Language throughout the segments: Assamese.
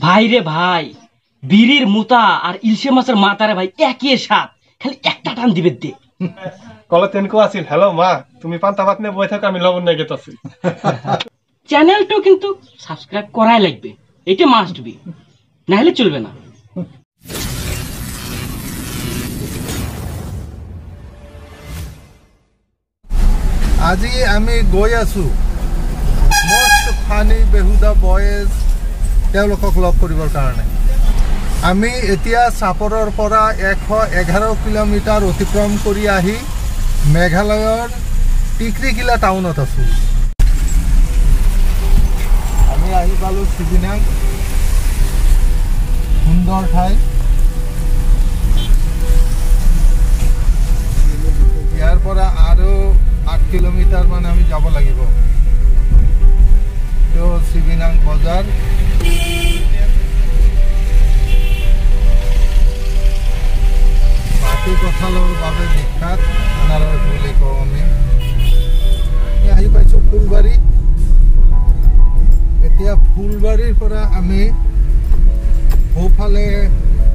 ভাই ৰে ভাই, বিড়িৰ মুতা আৰ ইলশে মাছেৰ মাথাৰে ভাই একই স্বাদ, খালি একটা টান দিবে দে। কলে তেনেকুৱা আছিল, হেল্ল' মা তুমি পান্তা ভাত নিয়ে বই থাকো, আমি লবণ নিয়ে গেতাছি। চ্যানেলটা কিন্তু সাবস্ক্রাইব করাই লাগবে, এটা মাস্ট বি, নাহলে চলবে না। আজি আমি গৈ আছো মষ্ট ফানি বেহুদা বয়েজ তেওঁলোকক লগ কৰিবৰ কাৰণে। আমি এতিয়া চাপৰৰ পৰা 111 কিলোমিটাৰ অতিক্ৰম কৰি আহি মেঘালয়ৰ টিকৰিকিলা টাউনত আছোঁ। আমি আহি পালোঁ চিবিনাং, সুন্দৰ ঠাই। ইয়াৰ পৰা আৰু 8 কিলোমিটাৰ মান আমি যাব লাগিব। তো চিবিনাং বজাৰ। মাটি কঁঠালৰ বাবে বিখ্যাত আনাৰস বুলি কওঁ আমি। আহি পাইছোঁ ফুলবাৰী। এতিয়া ফুলবাৰীৰ পৰা আমি সোঁফালে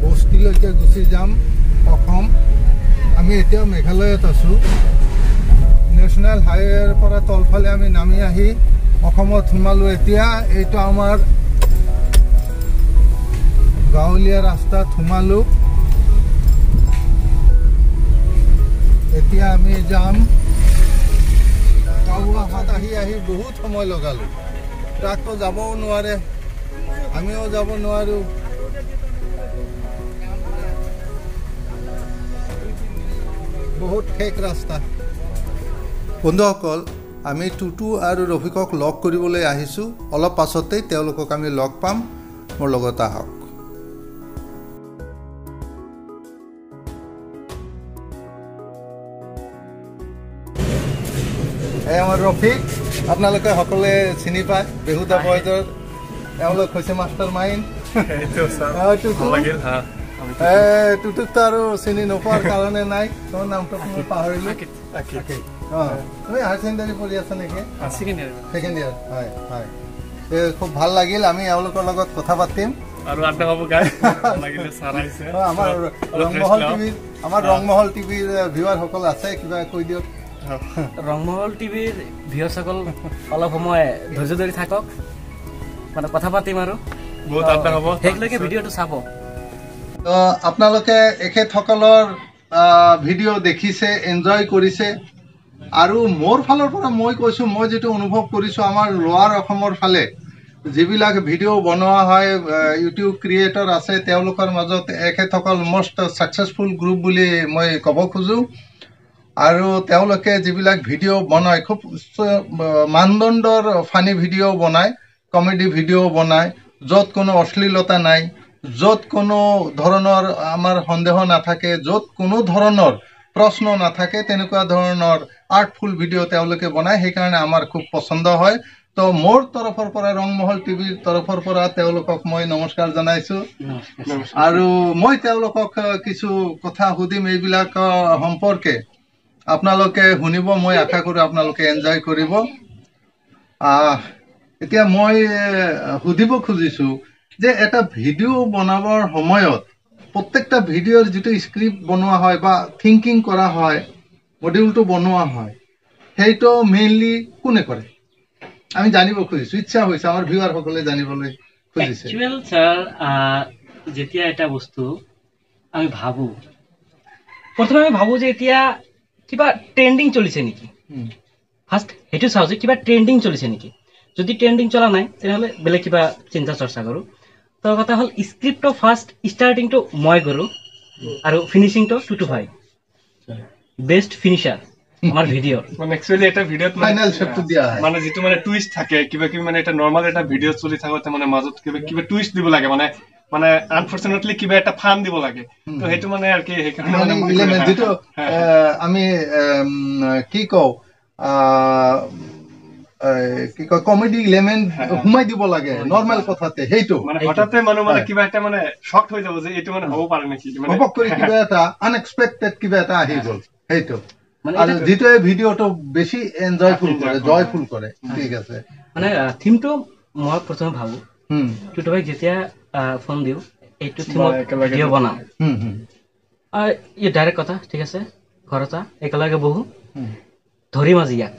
বস্তিলৈকে গুচি যাম, অসম। আমি এতিয়া মেঘালয়ত আছোঁ। নেশ্যনেল হাইৱেৰ পৰা তলফালে আমি নামি আহি অসমত সোমালোঁ। এতিয়া এইটো আমাৰ গাঁৱলীয়া ৰাস্তাত সোমালোঁ। এতিয়া আমি যাম কাওৱাহাট। আহি আহি বহুত সময় লগালোঁ, ট্ৰাকটো যাবও নোৱাৰে, আমিও যাব নোৱাৰোঁ। বহুত ঠেক ৰাস্তা। বন্ধুসকল, আমি টুটু আৰু ৰফিকক লগ কৰিবলৈ আহিছোঁ। অলপ পাছতেই তেওঁলোকক আমি লগ পাম, মোৰ লগত আহক। এই আমাৰ ৰফিক, আপোনালোকে সকলোৱে চিনি পায়, বেহুদা বয়জৰ এওঁলোক হৈছে মাষ্টাৰ মাইণ্ড। টুটুকতো আৰু চিনি নোপোৱাৰ কাৰণে নাই। তোমাৰ নামটো মই পাহৰিলোঁ। তুমি হায়াৰ ছেকেণ্ডাৰী পঢ়ি আছা নেকি? ছেকেণ্ড ইয়াৰ, হয় হয়। খুব ভাল লাগিল, আমি এওঁলোকৰ লগত কথা পাতিম আৰু আড্ডা হ'ব। আমাৰ ৰংমহল টিভিৰ, আমাৰ ৰংমহল টিভিৰ ভিউৱাৰসকল আছে, কিবা কৈ দিয়ক। ৰংমহল টিভিৰ ভিউৱাৰসকল অলপ সময় ধৈৰ্য ধৰি থাকক, মানে কথা পাতিম আৰু বহুত আড্ডা হ'ব, সেইলৈকে ভিডিঅ'টো চাব। তো আপোনালোকে এখেতসকলৰ ভিডিঅ' দেখিছে, এনজয় কৰিছে। আৰু মোৰ ফালৰ পৰা মই কৈছোঁ, মই যিটো অনুভৱ কৰিছোঁ, আমাৰ লোৱাৰ অসমৰ ফালে যিবিলাক ভিডিঅ' বনোৱা হয়, ইউটিউব ক্ৰিয়েটৰ আছে, তেওঁলোকৰ মাজত এখেতসকল মষ্ট ছাকচেছফুল গ্ৰুপ বুলি মই ক'ব খোজোঁ। আৰু তেওঁলোকে যিবিলাক ভিডিঅ' বনায়, খুব উচ্চ মানদণ্ডৰ ফানি ভিডিঅ' বনায়, কমেডি ভিডিঅ' বনায়, য'ত কোনো অশ্লীলতা নাই, য'ত কোনো ধৰণৰ আমাৰ সন্দেহ নাথাকে, য'ত কোনো ধৰণৰ প্ৰশ্ন নাথাকে, তেনেকুৱা ধৰণৰ আৰ্টফুল ভিডিঅ' তেওঁলোকে বনায়। সেইকাৰণে আমাৰ খুব পচন্দ হয়। তো মোৰ তৰফৰ পৰা, ৰংমহল টিভিৰ তৰফৰ পৰা তেওঁলোকক মই নমস্কাৰ জনাইছোঁ। আৰু মই তেওঁলোকক কিছু কথা সুধিম এইবিলাক সম্পৰ্কে, আপোনালোকে শুনিব, মই আশা কৰোঁ আপোনালোকে এনজয় কৰিব। এতিয়া মই সুধিব খুজিছোঁ যে এটা ভিডিঅ' বনাবৰ সময়ত প্ৰত্যেকটা ভিডিঅ'ৰ যিটো স্ক্ৰিপ্ট বনোৱা হয় বা থিংকিং কৰা হয়, মডিউলটো বনোৱা হয়, সেইটো মেইনলি কোনে কৰে? আমি জানিব খুজিছোঁ, ইচ্ছা হৈছে আমাৰ ভিউৱাৰসকলে জানিবলৈ খুজিছে। একচুৱেল ছাৰ, যেতিয়া এটা বস্তু আমি ভাবোঁ, প্ৰথমে আমি ভাবোঁ যে এতিয়া কিবা ট্ৰেণ্ডিং চলিছে নেকি, ফাৰ্ষ্ট সেইটো চাওঁ যে কিবা ট্ৰেণ্ডিং চলিছে নেকি। যদি ট্ৰেণ্ডিং চলা নাই তেনেহ'লে বেলেগ কিবা চিন্তা চৰ্চা কৰোঁ। তো কথা হ'ল স্ক্ৰিপ্টটো ফাৰ্ষ্ট ষ্টাৰ্টিংটো মই কৰোঁ আৰু ফিনিচিংটো টুটু ভাই, বেষ্ট ফিনিচাৰ আমাৰ ভিডিঅ'ৰ। মানে একচুৱেলি এটা ভিডিঅ'ত ফাইনেল শ্বেপটো দিয়া হয়, মানে যিটো মানে টুইষ্ট থাকে কিবা কিবি, মানে এটা নৰ্মেল এটা ভিডিঅ' চলি থাকোঁতে মানে মাজত কিবা কিবা টুইষ্ট দিব লাগে, মানে মানে আনফৰ্চুনেটলি কিবা এটা ফান দিব লাগে। তো সেইটো মানে আৰু কি, সেইকাৰণে মানে যিটো আমি কি কওঁ, কি কয়, কমেডি এলিমেন্ট সোমাই দিব লাগে নৰ্মেল কথাতে, সেইটো মানে হঠাতে মানুহ মানে কিবা এটা মানে শক হৈ যাব যে এইটো মানে হ'ব পাৰে নেকি, মানে ঘপক কৰি কিবা এটা আনএক্সপেক্টেড কিবা এটা আহি গ'ল, সেইটো আৰু যিটোৱে ভিডিঅ'টো বেছি এনজয়ফুল কৰে, জয়ফুল কৰে। ঠিক আছে, মানে থিমটো মই প্ৰথমে ভাবো, টুটু ভাইক যেতিয়া ফোন দিওঁ, এইটো থিমত ভিডিঅ' বনাম, ডাইৰেক্ট কথা, ঠিক আছে ঘৰত একেলগে বহু ধৰিম আজি ইয়াক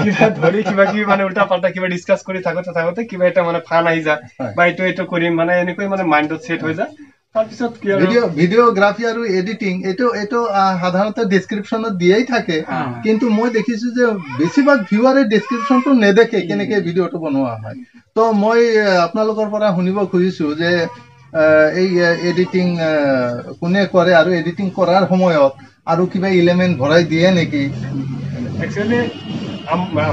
কিবা ধৰি কিবা কিবি মানে উল্টা পাল্টা কিবা ডিছকাছ কৰি থাকোতে থাকোতে কিবা এটা মানে ফান আহি যায় বা এইটো এইটো কৰিম, মানে এনেকৈ মানে মাইণ্ডত ছেট হৈ যায়। তাৰপিছত কি আৰু ভিডিঅ'গ্ৰাফি আৰু এডিটিং এইটো এইটো সাধাৰণতে ডেছক্ৰিপশ্যনত দিয়েই থাকে, কিন্তু মই দেখিছোঁ যে বেছিভাগ ভিউৱাৰে ডেছক্ৰিপশ্যনটো নেদেখে কেনেকৈ ভিডিঅ'টো বনোৱা হয়। তো মই আপোনালোকৰ পৰা শুনিব খুজিছোঁ যে এই এডিটিং কোনে কৰে আৰু এডিটিং কৰাৰ সময়ত আৰু কিবা ইলেমেণ্ট ভৰাই দিয়ে নেকি? একচুৱেলি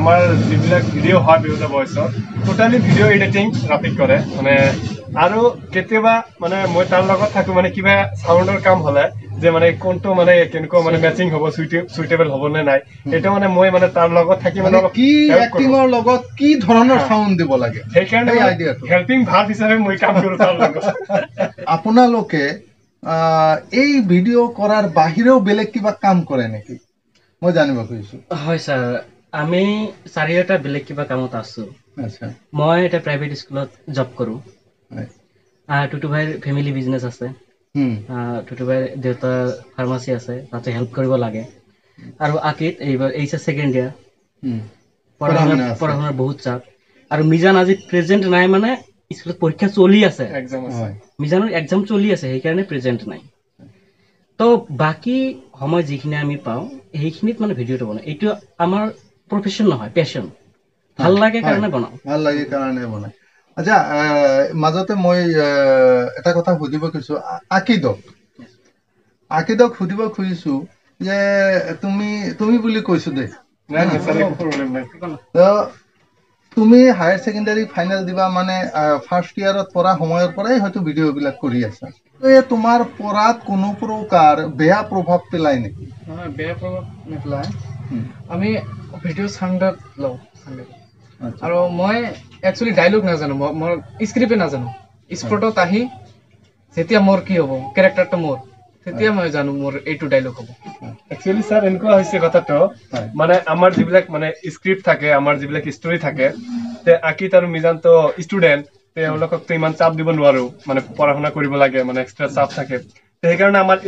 আমাৰ যিবিলাক ভিডিঅ' হয় বিৰোধা ভইচত টোটেলি ভিডিঅ' এডিটিং ৰাফিক কৰে মানে, আৰু কেতিয়াবা মানে মই তাৰ লগত থাকো, মানে কিবা চাউণ্ডৰ কাম হ'লে যে মানে কোনটো মানে কেনেকুৱা মানে মেচিং হ'ব, চুইটেবল হ'ব নে নাই, সেইটো মানে মই মানে তাৰ লগত থাকি মানে কি এক্টিঙৰ লগত কি ধৰণৰ চাউণ্ড দিব লাগে, সেইকাৰণে হেল্পিং ভাৰ্ব হিচাপে মই কাম কৰোঁ তাৰ লগত। আপোনালোকে এই ভিডিঅ' কৰাৰ বাহিৰেও বেলেগ কিবা কাম কৰে নেকি, মই জানিব খুজিছোঁ। হয় ছাৰ, আমি চাৰিওটা বেলেগ কিবা কামত আছোঁ। মই এটা প্ৰাইভেট স্কুলত জব কৰোঁ, টুটু ভাইৰ ফেমিলি বিজনেছ আছে, টুটু ভাইৰ দেউতাৰ ফাৰ্মাচী আছে, তাতে হেল্প কৰিব লাগে। আৰু আকিত এইবাৰ এইচ এছ ছেকেণ্ড ইয়াৰ, পঢ়া শুনাৰ বহুত চাপ। আৰু মিজান আজি প্ৰেজেণ্ট নাই, মানে স্কুলত পৰীক্ষা চলি আছে, মিজানৰ এক্সাম চলি আছে, সেইকাৰণে প্ৰেজেণ্ট নাই। তো বাকী সময় যিখিনি আমি পাওঁ সেইখিনিত মানে ভিডিঅ'টো বনাওঁ। এইটো আমাৰ প্ৰফেশ্যন নহয়, পেশ্যন, ভাল লাগে কাৰণে বনাওঁ, ভাল লাগে কাৰণে বনাই। আচ্ছা, মাজতে মই এটা কথা সুধিব খুজিছোঁ আকিদক সুধিব খুজিছোঁ যে তুমি তুমি বুলি কৈছোঁ দেই, তুমি হায়াৰ ছেকেণ্ডাৰী ফাইনেল দিবা মানে ফাৰ্ষ্ট ইয়াৰত পঢ়া সময়ৰ পৰাই হয়তো ভিডিঅ'বিলাক কৰি আছা, এই তোমাৰ পঢ়াত কোনো প্ৰকাৰ বেয়া প্ৰভাৱ পেলাই নেকি? নহয়, বেয়া প্ৰভাৱ নেপেলায়। আমি ভিডিঅ' চাণ্ডেত লওঁ, চাণ্ডেত। আৰু মই একচুৱেলি ডাইলগ নাজানো, মই স্ক্ৰিপ্টে নাজানো। স্পটত আহি যেতিয়া মোৰ কি হ'ব কেৰেক্টাৰটো মোৰ, তেতিয়া মই জানো মোৰ এইটো ডাইলগ হ'ব। একচুৱেলি ছাৰ এনেকুৱা হৈছে কথাটো, মানে আমাৰ যিবিলাক মানে স্ক্ৰিপ্ট থাকে, আমাৰ যিবিলাক ষ্টৰি থাকে, তে আকিত আৰু মিজানটো ষ্টুডেণ্ট, তেওঁলোককতো ইমান চাপ দিব নোৱাৰো, মানে পঢ়া শুনা কৰিব লাগে, মানে এক্সট্ৰা চাপ থাকে। সেইকাৰণে আমাৰ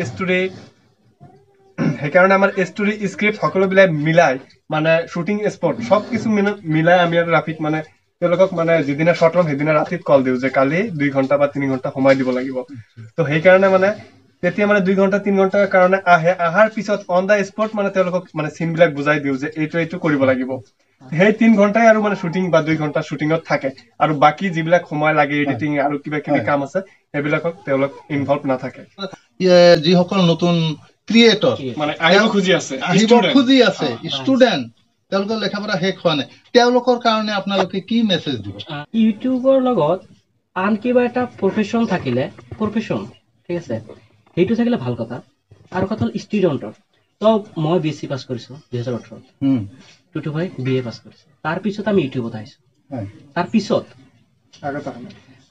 ষ্টৰি স্ক্ৰিপ্ট সকলোবিলাক মিলাই মানে শ্বুটিং স্পট চব কিছু মিলাই আমি আৰু ৰাফিক মানে তেওঁলোকক মানে যিদিনা শ্বট ল'ম সেইদিনা ৰাতিত কল দিওঁ যে কালি 2 ঘণ্টা বা 3 ঘণ্টা সময় দিব লাগিব। তো সেইকাৰণে মানে তেতিয়া মানে 2 ঘণ্টা 3 ঘণ্টাৰ কাৰণে আহে, অহাৰ পিছত অন the spot মানে তেওঁলোকক মানে চিনবিলাক বুজাই দিওঁ যে এইটো এইটো কৰিব লাগিব। সেই 3 ঘণ্টাই আৰু মানে শ্বুটিং বা 2 ঘণ্টা শ্বুটিঙত থাকে, আৰু বাকী যিবিলাক সময় লাগে এডিটিং আৰু কিবা কিবি কাম আছে সেইবিলাকক তেওঁলোক ইনভলভ নাথাকে। যিসকল নতুন ক্ৰিয়েটৰ মানে আহিব খুজি আছে, ষ্টুডেণ্ট, তেওঁলোকৰ লেখা পঢ়া শেষ হোৱা নাই, তেওঁলোকৰ কাৰণে আপোনালোকে কি মেছেজ দিব? ইউটিউবৰ লগত আন কিবা এটা প্ৰফেশ্যন থাকিলে, প্ৰফেশ্যন ঠিক আছে, সেইটো থাকিলে ভাল কথা। আৰু কথা হ'ল ষ্টুডেণ্টৰ, তো মই বি এছ চি পাছ কৰিছোঁ 2018, টুটু ভাই বি এ পাছ কৰিছে, তাৰপিছত আমি ইউটিউবত আহিছোঁ, তাৰপিছত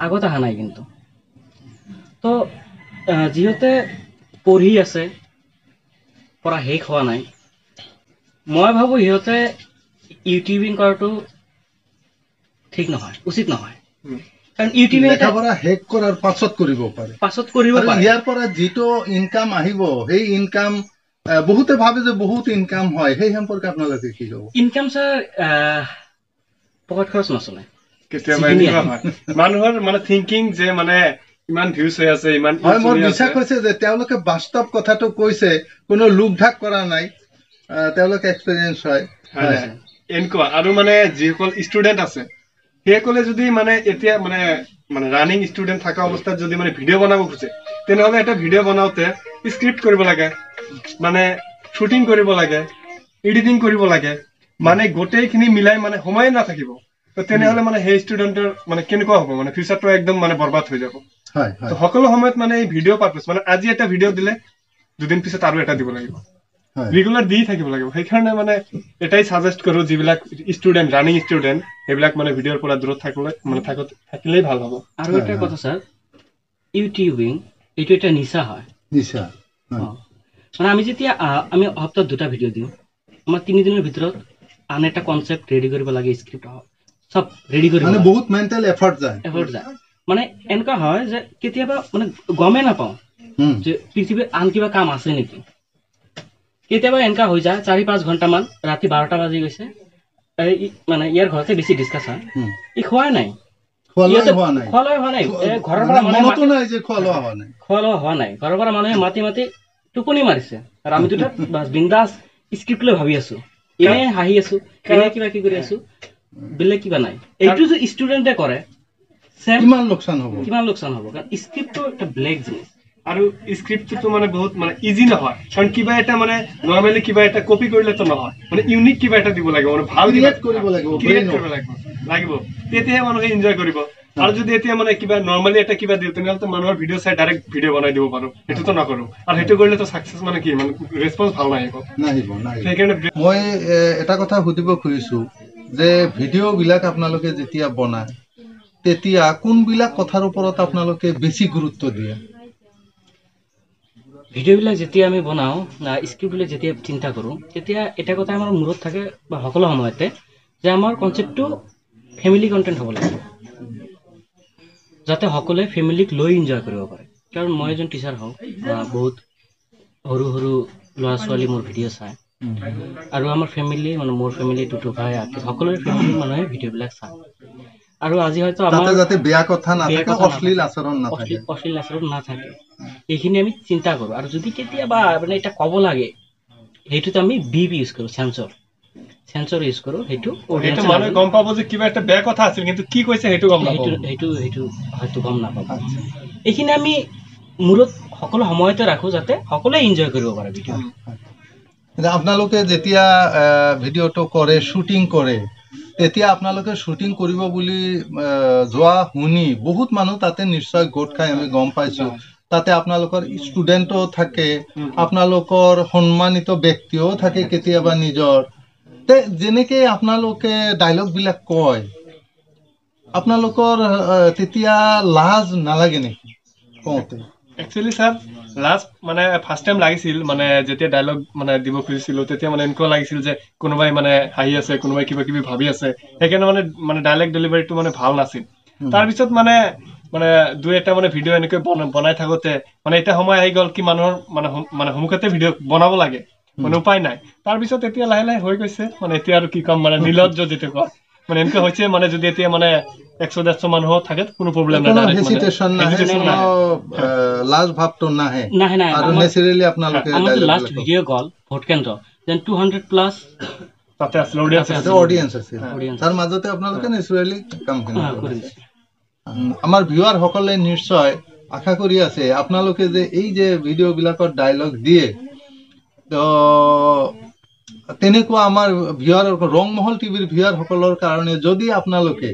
আগত অহা নাই কিন্তু। তো যিহঁতে পঢ়ি আছে, পঢ়া শেষ হোৱা নাই, মই ভাবোঁ সিহঁতে ইউটিউবিং কৰাটো ঠিক নহয়, উচিত নহয়। কাৰণ ইউটিউবিং লেখা-পঢ়া শেষ কৰাৰ পাছত কৰিব পাৰে, পাছত কৰিব পাৰে। ইয়াৰ পৰা যিটো ইনকাম আহিব, সেই ইনকাম বহুতে ভাবে যে বহুত ইনকাম হয়, সেই সম্পৰ্কে আপোনালোকে কি ক'ব? ইনকাম ছাৰ পকেট খৰচ নচলে কেতিয়াবা, এনেকুৱা হয় মানুহৰ মানে থিংকিং যে মানে ইমান ভিউজ হৈ আছে, ইমান হয়। মোৰ বিশ্বাস হৈছে যে তেওঁলোকে বাস্তৱ কথাটো কৈছে, কোনো লোক ঢাক কৰা নাই, তেওঁলোকে এক্সপেৰিয়েঞ্চ হয় এনেকুৱা। আৰু মানে যিসকল ষ্টুডেণ্ট আছে সেইসকলে যদি মানে এতিয়া মানে মানে ৰানিং ষ্টুডেণ্ট থকা অৱস্থাত যদি মানে ভিডিঅ' বনাব খোজে, তেনেহ'লে এটা ভিডিঅ' বনাওঁতে স্ক্ৰিপ্ট কৰিব লাগে, মানে শ্বুটিং কৰিব লাগে, এডিটিং কৰিব লাগে, মানে গোটেইখিনি মিলাই মানে সময়ে নাথাকিব। তো তেনেহ'লে মানে সেই ষ্টুডেণ্টৰ মানে কেনেকুৱা হ'ব, মানে ফিউচাৰটো একদম মানে বৰবাদ হৈ যাব। তো সকলো সময়ত মানে এই ভিডিঅ' পাৰ্পাছ, মানে আজি এটা ভিডিঅ' দিলে দুদিন পিছত আৰু এটা দিব লাগিব, ৰেগুলাৰ দি থাকিব লাগিব। সেইকাৰণে মানে এটাই ছাজেষ্ট কৰোঁ, যিবিলাক ষ্টুডেণ্ট ৰানিং ষ্টুডেণ্ট সেইবিলাক মানে ভিডিঅ'ৰ পৰা দূৰত থাকিলে মানে থাকিলেই ভাল হ'ব। আৰু এটা কথা ছাৰ, ইউটিউবিং এইটো এটা নিচা হয়, নিচা মানে আমি যেতিয়া আমি সপ্তাহত 2টা ভিডিঅ' দিওঁ, আমাৰ 3 দিনৰ ভিতৰত আন এটা কনচেপ্ট ৰেডি কৰিব লাগে, স্ক্ৰিপ্ট চব ৰেডি কৰিব মানে বহুত মেণ্টেল এফৰ্ট যায়, এফৰ্ট যায়। মানে এনেকুৱা হয় যে কেতিয়াবা মানে গমেই নাপাওঁ যে পৃথিৱীত আন কিবা কাম আছে নেকি। কেতিয়াবা এনেকুৱা হৈ যায় 4-5 ঘণ্টামান, ৰাতি 12টা বাজি গৈছে, মানে ইয়াৰ ঘৰতে বেছি ডিছকাছ হয়, ই খোৱাই নাই, খোৱা লোৱা হোৱা নাই, ঘৰৰ পৰা খোৱা লোৱা হোৱা নাই, ঘৰৰ পৰা মানুহে মাতি মাতি টোপনি মাৰিছে, আৰু আমি দুটা বিন্দাছ স্ক্ৰিপ্ট লৈ ভাবি আছো, এনে হাঁহি আছো, এনে কিবা কি কৰি আছো, বেলেগ কিবা নাই। এইটো যে ষ্টুডেণ্টে কৰে কিমান লোকচান হ'ব, কিমান লোকচান হ'ব, কাৰণ স্ক্ৰিপ্টটো এটা বেলেগ জিনিস। আৰু স্ক্ৰিপ্টটো মানে বহুত মানে ইজি নহয়, কাৰণ কিবা এটা মানে নৰ্মেলি কিবা এটা কপি কৰিলেতো নহয়, মানে ইউনিক কিবা এটা দিব লাগিব, মানে ভাল ক্ৰিয়েট কৰিব লাগিব, ক্ৰিয়েট কৰিব লাগিব, তেতিয়াহে মানুহে এনজয় কৰিব। আৰু যদি এতিয়া মানে কিবা নৰ্মেলি এটা কিবা দিওঁ, তেনেহ'লে মানুহৰ ভিডিঅ' চাই ডাইৰেক্ট ভিডিঅ' বনাই দিব পাৰোঁ, সেইটোতো নকৰোঁ। আৰু সেইটো কৰিলেতো ছাকচেছ মানে কি মানে ৰেচপন্স ভাল নাহিব, নাহিব। সেইকাৰণে মই এটা কথা সুধিব খুজিছোঁ যে ভিডিঅ'বিলাক আপোনালোকে যেতিয়া বনায় তেতিয়া কোনবিলাক কথাৰ ওপৰত আপোনালোকে বেছি গুৰুত্ব দিয়ে? ভিডিঅ'বিলাক যেতিয়া আমি বনাওঁ, স্ক্ৰিপ্টবিলাক যেতিয়া চিন্তা কৰোঁ, তেতিয়া এটা কথা আমাৰ মূৰত থাকে বা সকলো সময়তে যে আমাৰ কনচেপ্টটো ফেমিলি কণ্টেণ্ট হ'ব লাগিব, যাতে সকলোৱে ফেমিলিক লৈ এনজয় কৰিব পাৰে। কাৰণ মই এজন টিচাৰ হওঁ, বহুত সৰু সৰু ল'ৰা ছোৱালী মোৰ ভিডিঅ' চায়, আৰু আমাৰ ফেমিলি মানে মোৰ ফেমিলি দুটো ভাই আৰ্টিষ্ট সকলোৰে ফেমিলি মানুহে ভিডিঅ'বিলাক চায়। আৰু আজি হয়তো আমাৰ যাতে বেয়া কথা নাথাকে, অশ্লীল আচৰণ নাথাকে, অশ্লীল আচৰণ নাথাকে, এইখিনি আমি চিন্তা কৰোঁ। আৰু যদি কেতিয়াবা মানে এটা ক'ব লাগে, সেইটোত আমি বিপ ইউজ কৰোঁ, চেঞ্চৰ চেঞ্চৰ ইউজ কৰোঁ, সেইটো মানুহে গম পাব যে কিবা এটা বেয়া কথা আছিল, কিন্তু কি কৈছে সেইটো গম নাপাব, সেইটো সেইটো হয়তো গম নাপাব। এইখিনি আমি মূৰত সকলো সময়তে ৰাখোঁ যাতে সকলোৱে এনজয় কৰিব পাৰে ভিডিঅ'। আপোনালোকে যেতিয়া ভিডিঅ'টো কৰে, শ্বুটিং কৰে, তেতিয়া আপোনালোকে শ্বুটিং কৰিব বুলি যোৱা শুনি বহুত মানুহ তাতে নিশ্চয় গোট খাই, আমি গম পাইছোঁ। তাতে আপোনালোকৰ ষ্টুডেণ্টো থাকে, আপোনালোকৰ সন্মানিত ব্যক্তিও থাকে কেতিয়াবা নিজৰ। যেনেকে আপোনালোকে ডাইলগবিলাক কয়, আপোনালোকৰ তেতিয়া লাজ নালাগে নেকি কওঁতে? একচুৱেলি ছাৰ লাজ মানে ফাৰ্ষ্ট টাইম লাগিছিল, মানে যেতিয়া ডাইলগ মানে দিব খুজিছিলো তেতিয়া মানে এনেকুৱা লাগিছিল যে কোনোবাই মানে হাঁহি আছে, কোনোবাই কিবা কিবি ভাবি আছে, সেইকাৰণে মানে মানে ডাইলগ ডেলিভাৰীটো মানে ভাল নাছিল। তাৰপিছত মানে মানে দুই এটা মানে ভিডিঅ' এনেকৈ বনাই থাকোঁতে মানে এটা সময় আহি গ'ল কি মানুহৰ মানে মানে সন্মুখতে ভিডিঅ' বনাব লাগে, মানে উপায় নাই। তাৰপিছত এতিয়া লাহে লাহে হৈ গৈছে, মানে এতিয়া আৰু কি ক'ম, মানে নিৰ্লজ্জ যিটো কয়, মানে এনেকুৱা হৈছে, মানে যদি এতিয়া মানে 100-150 মানুহ থাকে কোনো প্ৰব্লেম নাই, লাজ ভাৱটো নাহে, আৰু নেচাৰেলি আপোনালোকে লাষ্ট ভিডিঅ' গ'ল ভোট কেন্দ্ৰ যেন 200 প্লাছ তাতে আছিল, অডিয়েন্স আছিল, তাৰ মাজতে আপোনালোকে নেচাৰেলি কামখিনি কৰিছে। আমাৰ ভিউৱাৰসকলে নিশ্চয় আশা কৰি আছে আপোনালোকে যে এই যে ভিডিঅ'বিলাকৰ ডাইলগ দিয়ে, তো তেনেকুৱা আমাৰ ভিউৱাৰ ৰংমহল টিভিৰ ভিউৱাৰসকলৰ কাৰণে যদি আপোনালোকে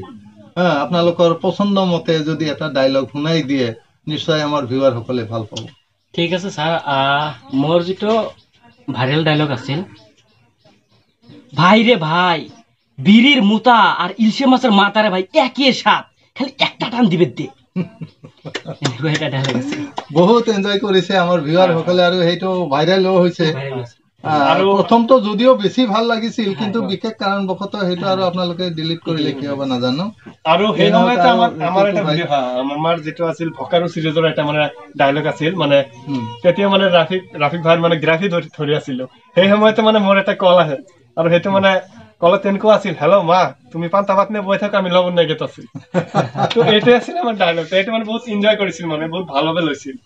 আপোনালোকৰ পচন্দ মতে যদি এটা ডাইলগ শুনাই দিয়ে, নিশ্চয় আমাৰ ভিউৱাৰসকলে ভাল পাব। ঠিক আছে ছাৰ, মোৰ যিটো ভাইৰেল ডাইলগ আছিল, ভাই ৰে ভাই বিড়িৰ মুতা আৰ ইলশে মাছেৰ মাতাৰে ভাই একই স্বাদ, খালি একটা টান দিবে দে, এনেকুৱা এটা ডাইলগ আছিল। বহুত এনজয় কৰিছে আমাৰ ভিউৱাৰসকলে, আৰু সেইটো ভাইৰেলো হৈছে। আৰু প্ৰথমটো যদিও বেছি ভাল লাগিছিল, কিন্তু বিশেষ কাৰণবশতঃ সেইটো আৰু আপোনালোকে ডিলিট কৰিলে কি হ'ব নাজানো। আৰু সেই সময়তে আমাৰ এটা ভিডিঅ', আমাৰ যিটো আছিল ভকাৰু চিৰিজৰ এটা মানে ডাইলগ আছিল, মানে তেতিয়া মানে ৰাফিক ভাইৰ মানে গ্ৰাফি ধৰি আছিলো, সেই সময়তে মানে মোৰ এটা কল আহে, আৰু সেইটো মানে কলত তেনেকুৱা আছিল, হেল্ল' মা তুমি পান্তা ভাত নে বৈ থাকা, আমি লবণ নেগেত আছিল। তো এইটোৱে আছিল আমাৰ ডাইলগ, এইটো মানে বহুত এনজয় কৰিছিল, মানে বহুত ভালভাৱে লৈছিল।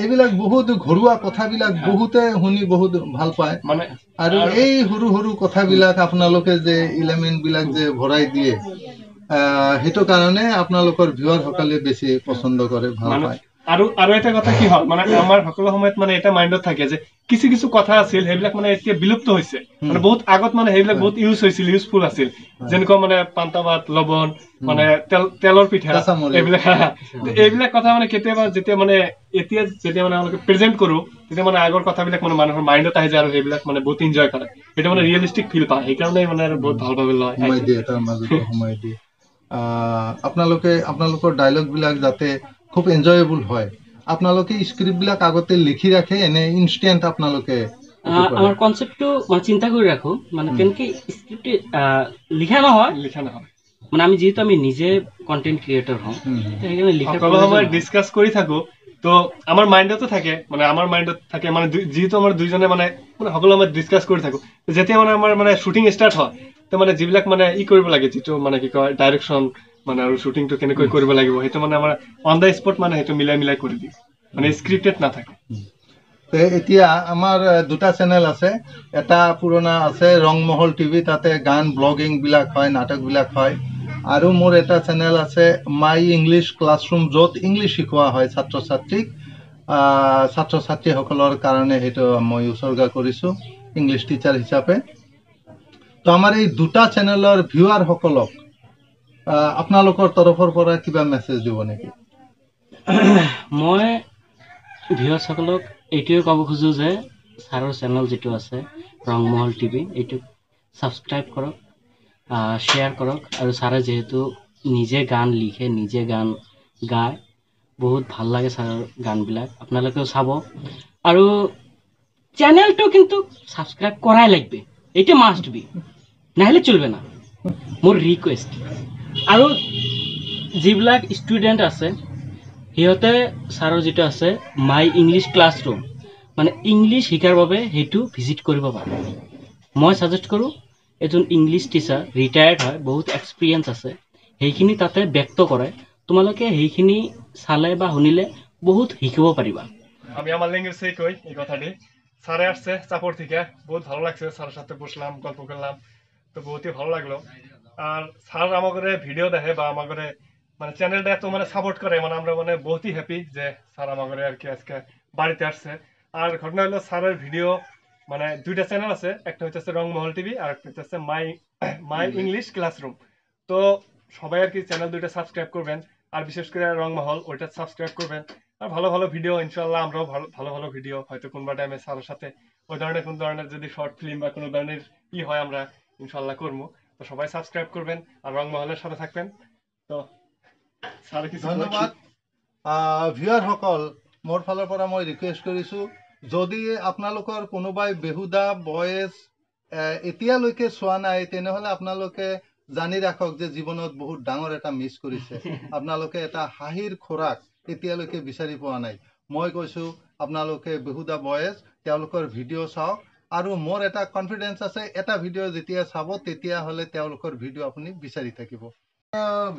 এইবিলাক বহুত ঘৰুৱা কথাবিলাক বহুতে শুনি বহুত ভাল পায় মানে, আৰু এই সৰু সৰু কথাবিলাক আপোনালোকে যে ইলেমেণ্ট বিলাক যে ভৰাই দিয়ে, সেইটো কাৰণে আপোনালোকৰ ভিউৱাৰসকলে বেছি পচন্দ কৰে, ভাল পায়। আৰু আৰু এটা কথা কি হ'ল, মানে আমাৰ সকলো সময়ত মানে এটা মাইণ্ডত থাকে যে কিছু কিছু কথা আছিল সেইবিলাক মানে এতিয়া বিলুপ্ত হৈছে, মানে বহুত আগত মানে সেইবিলাক বহুত ইউজ হৈছিল, ইউজফুল আছিল, যেনেকুৱা মানে পান্তা ভাত, লৱণ, মানে তেলৰ পিঠা, এইবিলাক এইবিলাক কথা মানে কেতিয়াবা যেতিয়া মানে এতিয়া যেতিয়া মানে তেওঁলোকে প্ৰেজেণ্ট কৰো, তেতিয়া মানে আগৰ কথাবিলাক মানে মানুহৰ মাইণ্ডত আহি যায়, আৰু সেইবিলাক মানে বহুত এনজয় কৰে, সেইটো মানে ৰিয়েলিষ্টিক ফিল পায়, সেইকাৰণে মানে আৰু বহুত ভালভাৱে লয়, সোমাই দিয়ে, তাৰ মাজতে সোমাই দিয়ে। আপোনালোকে আপোনালোকৰ ডাইলগবিলাক যাতে খুব এনজয়েবল হয়, আপোনালোকে স্ক্ৰিপ্টবিলাক আগতে লিখি ৰাখে এনে ইনষ্টেণ্ট আপোনালোকে? আমাৰ কনচেপ্টটো মানে চিন্তা কৰি ৰাখো, মানে কেনেকে স্ক্ৰিপ্ট লিখা নহয়, লিখা নহয়, মানে আমি যিহেতু আমি নিজে কণ্টেণ্ট ক্ৰিয়েটৰ হওঁ, সেইকাৰণে লিখাৰ সকলো সময়ত ডিছকাছ কৰি থাকো। তো আমাৰ মাইণ্ডতো থাকে, মানে আমাৰ মাইণ্ডত থাকে, মানে যিহেতু আমাৰ দুইজনে মানে মানে সকলো সময়ত ডিছকাছ কৰি থাকো। যেতিয়া মানে আমাৰ মানে শ্বুটিং ষ্টাৰ্ট হয়, তো মানে যিবিলাক মানে ই কৰিব লাগে, যিটো মানে কি কয় ডাইৰেকশ্যন মানে আৰু শ্বুটিংটো কেনেকৈ কৰিব লাগিব, সেইটো মানে আমাৰ অন the spot মানে সেইটো মিলাই মিলাই কৰি দিওঁ, মানে স্ক্ৰিপ্টেড নাথাকে। এতিয়া আমাৰ দুটা চেনেল আছে, এটা পুৰণা আছে ৰংমহল টিভি, তাতে গান ব্লগিং বিলাক হয়, নাটক বিলাক হয়। আৰু মোৰ এটা চেনেল আছে মাই ইংলিছ ক্লাছৰুম, য'ত ইংলিছ শিকোৱা হয় ছাত্ৰ ছাত্ৰীক। ছাত্ৰ ছাত্ৰীসকলৰ কাৰণে সেইটো মই উৎসৰ্গা কৰিছোঁ ইংলিছ টিচাৰ হিচাপে। তো আমাৰ এই দুটা চেনেলৰ ভিউৱাৰসকলক আপোনালোকৰ তৰফৰ পৰা কিবা মেছেজ দিব নেকি? মই ভিউৱাৰ্ছসকলক এইটোৱে ক'ব খোজোঁ যে ছাৰৰ চেনেল যিটো আছে ৰংমহল টিভি, এইটো ছাবস্ক্ৰাইব কৰক, শ্বেয়াৰ কৰক। আৰু ছাৰে যিহেতু নিজে গান লিখে, নিজে গান গায়, বহুত ভাল লাগে ছাৰৰ গানবিলাক, আপোনালোকেও চাব। আৰু চেনেলটো কিন্তু ছাবস্ক্ৰাইব কৰাই লাগবে, এইটো মাষ্ট বি, নাহলে চলবে না, মোৰ ৰিকুৱেষ্ট। আৰু যিবিলাক ষ্টুডেণ্ট আছে সিহঁতে ছাৰৰ যিটো আছে মাই ইংলিছ ক্লাছৰুম, মানে ইংলিছ শিকাৰ বাবে সেইটো ভিজিট কৰিব পাৰে। মই ছাজেষ্ট কৰোঁ, এজন ইংলিছ টিচাৰ ৰিটায়াৰ্ড হয়, বহুত এক্সপিৰিয়েঞ্চ আছে, সেইখিনি তাতে ব্যক্ত কৰে। তোমালোকে সেইখিনি চালে বা শুনিলে বহুত শিকিব পাৰিবা। আমি আমার ল্যাঙ্গুয়েজেই কই এই কথাটি। স্যারে আসছে চাপড় থেকে, বহুত ভালো লাগছে, স্যারের সাথে বসলাম, গল্প করলাম, তো বহুতই ভালো লাগলো। আর স্যার আমাদের ভিডিও দেখে বা আমাদের মানে চ্যানেলটা এত মানে সাপোর্ট করে, মানে আমরা মানে বহুতই হ্যাপি যে স্যার আমাদের আর কি আজকে বাড়িতে আসছে। আর ঘটনা হলো স্যারের ভিডিও মানে দুইটা চ্যানেল আছে, একটা হইতেছে রংমহল টিভি আর একটা হইতেছে মাই মাই ইংলিশ ক্লাসরুম। তো সবাই আর কি চ্যানেল দুইটা সাবস্ক্রাইব করবেন, আর বিশেষ করে রংমহল ওইটা সাবস্ক্রাইব করবেন। আর ভালো ভালো ভিডিও ইনশাল্লাহ, আমরাও ভালো ভালো ভালো ভিডিও হয়তো কোনবা টাইমে স্যারের সাথে ওই ধরনের কোন ধরনের যদি শর্ট ফিল্ম বা কোনো ধরনের ই হয় আমরা ইনশাল্লাহ করবো। তো সবাই সাবস্ক্রাইব করবেন আর রংমহলের সাথে থাকবেন। তো স্যার কিছু ধন্যবাদ। ভিউৱাৰসকল, মোৰ ফালৰ পৰা মই ৰিকুৱেষ্ট কৰিছোঁ, যদি আপোনালোকৰ কোনোবাই বেহুদা বয়েজ এতিয়ালৈকে চোৱা নাই, তেনেহ'লে আপোনালোকে জানি ৰাখক যে জীৱনত বহুত ডাঙৰ এটা মিছ কৰিছে। আপোনালোকে এটা হাঁহিৰ খোৰাক এতিয়ালৈকে বিচাৰি পোৱা নাই। মই কৈছোঁ আপোনালোকে বেহুদা বয়েজ তেওঁলোকৰ ভিডিঅ' চাওক, আৰু মোৰ এটা কনফিডেঞ্চ আছে, এটা ভিডিঅ' যেতিয়া চাব তেতিয়াহ'লে তেওঁলোকৰ ভিডিঅ' আপুনি বিচাৰি থাকিব।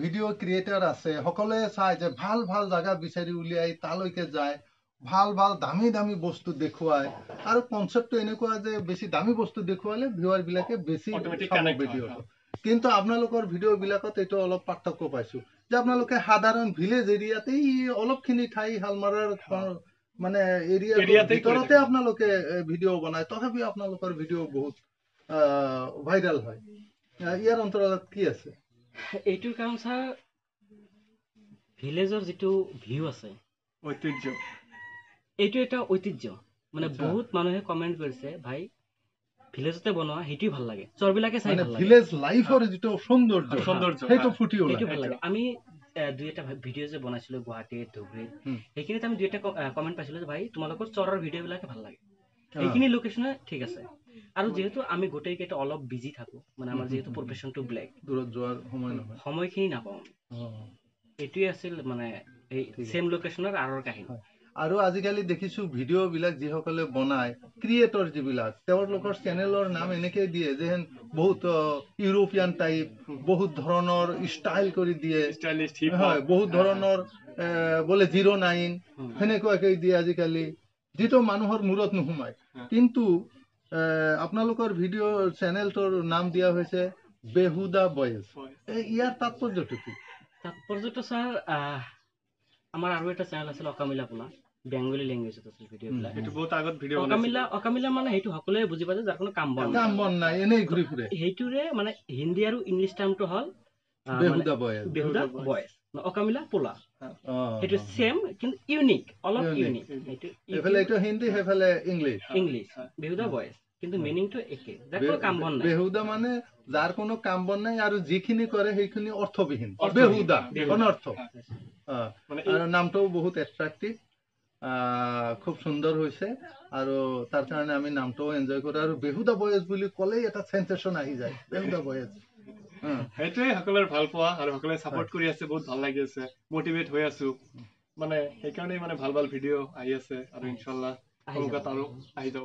ভিডিঅ' ক্ৰিয়েটৰ আছে, সকলোৱে চায় যে ভাল ভাল জাগা বিচাৰি উলিয়াই তালৈকে যায়, ভাল ভাল দামী দামী বস্তু দেখুৱায়। আৰু কনচেপ্টটো এনেকুৱা যে বেছি দামী বস্তু দেখুৱালে ভিউৱাৰবিলাকে বেছি Automatic চাব connect হয়, ভিডিঅ'টো। কিন্তু আপোনালোকৰ ভিডিঅ'বিলাকত এইটো অলপ পাৰ্থক্য পাইছোঁ যে আপোনালোকে সাধাৰণ ভিলেজ এৰিয়াতেই অলপখিনি ঠাই শালমাৰাৰ মানে এৰিয়াৰ এৰিয়াতেই কৰি ভিতৰতে থাকে। আপোনালোকে ভিডিঅ' বনায়, তথাপিও আপোনালোকৰ ভিডিঅ' বহুত ভাইৰেল হয়। ইয়াৰ অন্তৰালত কি আছে? এইটোৰ কাৰণ ছাৰ, ভিলেজৰ যিটো ভিউ আছে, ঐতিহ্য, এইটো এটা ঐতিহ্য। মানে আচ্ছা। বহুত মানুহে কমেণ্ট কৰিছে, ভাই ভিলেজতে বনোৱা সেইটোৱে ভাল লাগে, চৰবিলাকে চাই মানে ভাল লাগে, ভিলেজ লাইফৰ যিটো সৌন্দৰ্য, সৌন্দৰ্য সেইটো ফুটি ওলায়, সেইটো ভাল লাগে। আমি দুই এটা ভিডিঅ' যে বনাইছিলো গুৱাহাটীত, ধুবুৰীত, সেইখিনিত আমি দুই এটা কমেণ্ট পাইছিলো যে ভাই তোমালোকৰ চৰৰ ভিডিঅ' বিলাকে ভাল লাগে, সেইখিনি লোকেশ্যনে ঠিক আছে। আৰু যিহেতু আমি গোটেইকেইটা অলপ বিজি থাকো, মানে আমাৰ যিহেতু প্ৰফেশ্যনটো ব্লেক, দূৰত যোৱাৰ সময় নহয়, সময়খিনি নাপাওঁ, এইটোৱে আছিল মানে এই ছেম লোকেশ্যনৰ আঁৰৰ কাহিনী। আৰু আজিকালি দেখিছোঁ ভিডিঅ'বিলাক যিসকলে বনায়, ক্ৰিয়েটৰ যিবিলাক, তেওঁলোকৰ চেনেলৰ নাম এনেকৈ দিয়ে যেন বহুত ইউৰোপিয়ান টাইপ, বহুত ধৰণৰ ষ্টাইল কৰি দিয়ে, ষ্টাইলিছ হিপ হয়, বহুত ধৰণৰ বোলে 09 সেনেকুৱাকৈ দিয়ে আজিকালি, যিটো মানুহৰ মূৰত নোসোমায়। কিন্তু আপোনালোকৰ ভিডিঅ' চেনেলটোৰ নাম দিয়া হৈছে বেহুদা বয়েজ, ইয়াৰ তাৎপৰ্যটো কি? তাৎপৰ্যটো ছাৰ, আমাৰ আৰু এটা চেনেল আছিল অকামিলা পোলা, বেংগলী লেংগুৱেজত আছিল ভিডিঅ'বিলাক। এইটো বহুত আগত ভিডিঅ' বনাইছিল। অকামিলা, অকামিলা মানে সেইটো সকলোৱে বুজি পায় যে যাৰ কোনো কাম বন নাই, কাম বন নাই, এনেই ঘূৰি ফুৰে। সেইটোৰে মানে হিন্দী আৰু ইংলিছ টাৰ্মটো হ'ল বেহুদা বয়েজ, বেহুদা বয়েজ, অকামিলা পোলা, সেইটো ছেম কিন্তু ইউনিক, অলপ ইউনিক। সেইটো এইফালে এইটো হিন্দী, সেইফালে ইংলিছ, ইংলিছ বেহুদা বয়েজ, কিন্তু মিনিংটো একে, যাৰ কোনো কাম বন নাই। বেহুদা মানে যাৰ কোনো কাম বন নাই আৰু যিখিনি কৰে সেইখিনি অৰ্থবিহীন, বেহুদা, অনৰ্থ। আৰু নামটোও বহুত এট্ৰাক্টিভ, খুব সুন্দৰ হৈছে, আৰু তাৰ কাৰণে আমি নামটোও এনজয় কৰোঁ। আৰু বেহুদা বয়েজ বুলি ক'লেই এটা চেনচেশ্যন আহি যায়, বেহুদা বয়েজ। সেইটোৱে সকলোৰে ভাল পোৱা আৰু সকলোৱে চাপৰ্ট কৰি আছে, বহুত ভাল লাগি আছে, মটিভেট হৈ আছো। মানে সেইকাৰণেই মানে ভাল ভাল ভিডিঅ' আহি আছে আৰু ইনশাল্লাহ আহি যাব। সন্মুখত আৰু আহি যাব।